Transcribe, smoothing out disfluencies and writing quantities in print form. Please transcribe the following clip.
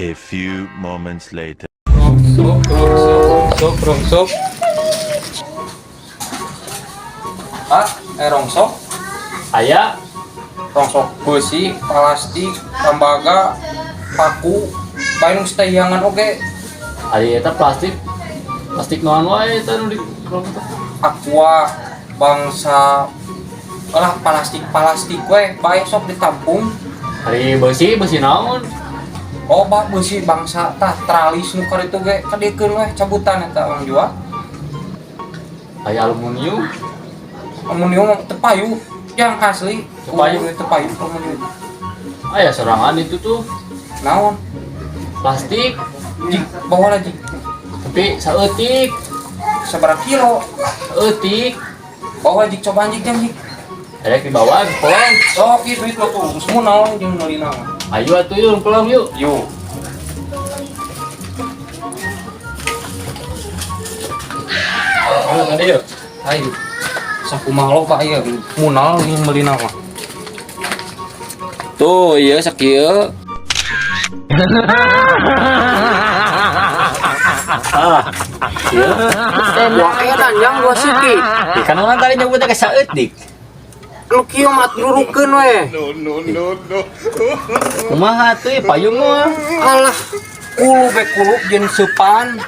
A few moments later. Rongsok, rongsok, rongsok, rongsok. Ah, rongsok, Aya, rongsok besi, plastik, tembaga, paku, bae nu setayangan oge, ari eta plastik. Plastik naon wae eta nu di rongsok. Aqua, bangsa lah plastik-plastik we, bae sok ditampung. Ari besi, besi naon? Oh, bak besi bangsa tah tralis nu karitu ge kadiekeun we cabutan eta urang jual. Aya aluminium. Aluminium teu payu, yang asli. Teu payu. Teu payu aluminium. Aya sorangan itu tuh Naon? Plastik, Jik, bawa lah jik. Tapi saeutik, Sabaraha kilo? Saeutik. Bawa jik, cobaan jik jam jik. Aya di bawah kolong. Sok ieu duit lo tuh, semua naon jeung meuli naon. Ayo atuh yuk kolong yuk. Yuk. Ayo tadi yuk. Ayo. Sakumaha lo Pak ieu munal jeung meuli naon. Tuh, iya sakieu. Ah. Ieu. Wah, edan yang gua siki. Kan urang tadi nyebutnya ke saeutik. Lu kieu mah durukeun we. Kumaha atuh ieu payung mah? Alah, kulu be kulu jeung seupan.